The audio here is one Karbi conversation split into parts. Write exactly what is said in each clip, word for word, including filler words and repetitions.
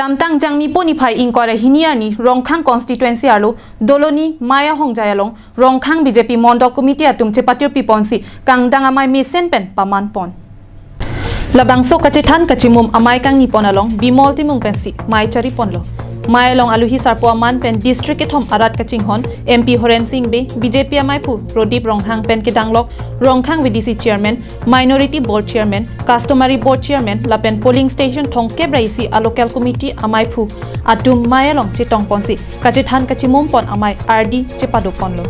Kedamtang Jangmipo niphai ingkoi ra hini arni Rongkhang constituency arlo Doloni Maya Hongjai along Rongkhang B J P Mondol Committee atum chepatirpi ponsi kangdang amei mesen pen paman pon. Labangso kachethan kachimum amei kangni pon along Bimol Timung pensi mei chari ponlo. Mei along aluhi sarpo aman pen district kethom arat kachinghon M P Horen Sing Bey, B J P ameiphu Prodip Ronghang pen kedanglok Rongkhang V D C chairman, minority board chairman, customary board chairman lapen polling station thomkep ra isi a local committee ameiphu atum mei along chetong ponsi kachethan kachimum pon amei ardi chepado ponlo.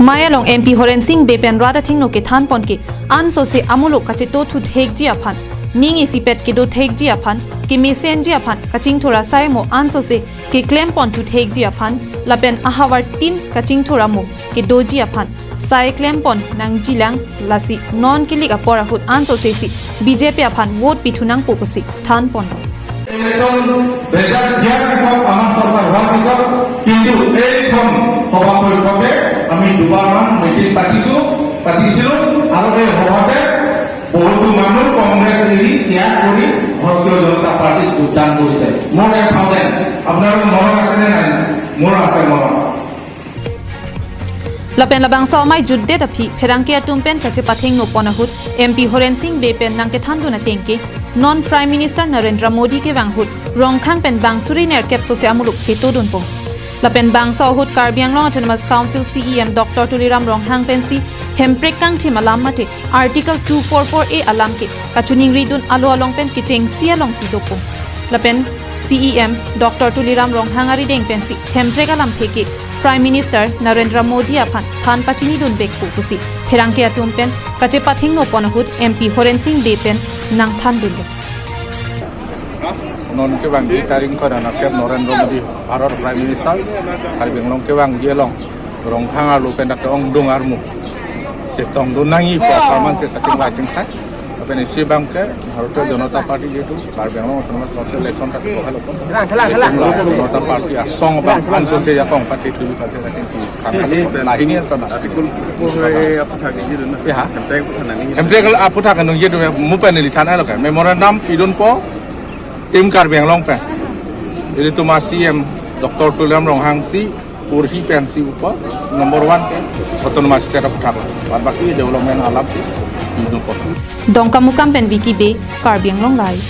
Mei along M P Horen Sing Bey pen rat athengno kethan pon ke ansose amuluk kacheto thuthekji aphan, ning isipet kedo thekji aphan, kemesenji aphan kachingthur asai mo ansose keklem pon thuthekji aphan lapen ahavar tin kachingthur amo kedoji aphan sai klem pon nangjilang, lasi non kilik apor ahut ansose si B J P aphan vote pithu nangpo pusi than ponlo. Election দুহেজাৰ বিয়াল্লিছত আমাৰ চৰকাৰ হোৱাৰ পিছত কিন্তু এইখন সভা পৰিষদে আমি দুবাৰমান মিটিং পাতিছোঁ, পাতিছিলোঁ আৰু এই সভাতে বহুতো মানুহ কংগ্ৰেছ এৰি ত্যাগ কৰি ভাৰতীয় জনতা পাৰ্টিত যোগদান কৰিছে। মোৰ এক থাউজেণ্ড, আপোনালোকৰ মনত আছেনে নাই? মোৰ আছে মনত। Lapen labangso amei jutdet aphi pherangke atum pen kachepathengno pon ahut M P Horen Sing Bey pen nangkethandun ateng ke non Prime Minister Narendra Modi kevang ahut Rongkhang pen bang suri nerkep sose amuluk chetodunpo. Lapen bangso ahut Karbi Anglong Autonomous Council C E M Doctor Tuliram Ronghang pensi Hemprek kangthim alam mate Article two four four A alam ke kachiningridun alo along pen kechengsi alongsi dopo. Lapen C E M Doctor Tuliram Ronghang arideng pensi Hemprek alamthe ke Prime Minister Narendra Modi aphan than pachinidunvekpo pusi pherangke atum pen kachepathengno pon ahut M P Horen Sing Bey pen nangthandunlo. Non kevangji tarik ingkoi ra nerkep Narendra Modi, Bharat Prime Minister, Karbi Anglong kevangji along Rongkhang arlo pen dak ke-ongdung armu chetongdun nangji pu apharman si kachingvai chingsai. Lapen isi abang ke Bharatiya Janata Party jihetu Karbi Anglong Autonomous Council election ta kedo helo pon. Thelang, thelang, thelang. Janata Party asong abang ansose jakong party thu kaching kaching ki than helo pon. Lahini anchot na. Article four four A aphuthak nangji dun na. Ya. Hemprek aphuthak nangji dun, mu pen neli than helo ke. Memorandum pidunpo Team Karbi Anglong pen. Ilitum a C M Doctor Tuliram Ronghang si porhi pensi upo number one ke autonomous state aphuthak. Bad baki development alam si pidunpo. Dongkamukam pen Vicky Bey, Karbi Anglong Live.